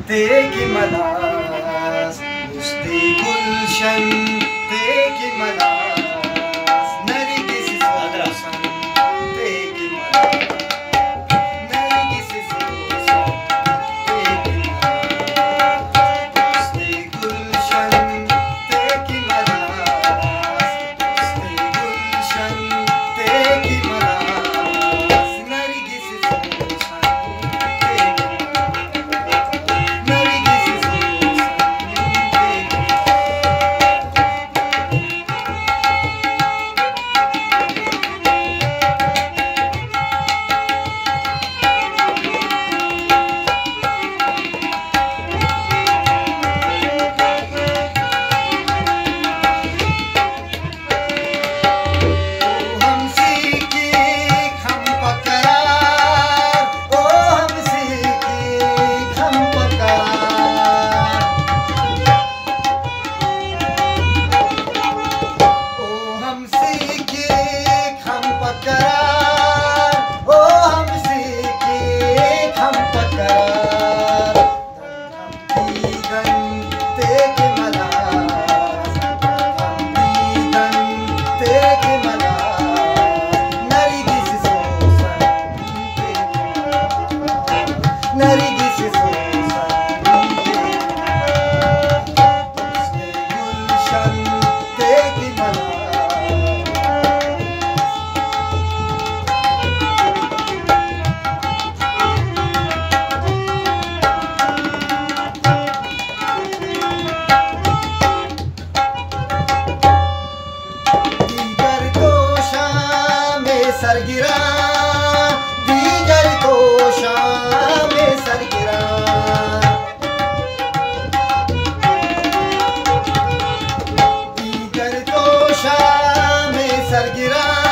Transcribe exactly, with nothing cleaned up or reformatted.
تے کہ ملاس، مستی گلشن تے کہ ملاس، نرگس سوسن تے کہ ملاس، نرگس سوسن تے کہ ملاس، مستی گلشن تے کہ ملاس، مستی گلشن تے کہ ملاس، نرگس دیگر تو شام سرگران، دیگر تو شام سرگران۔ دیگر تو شام سرگران،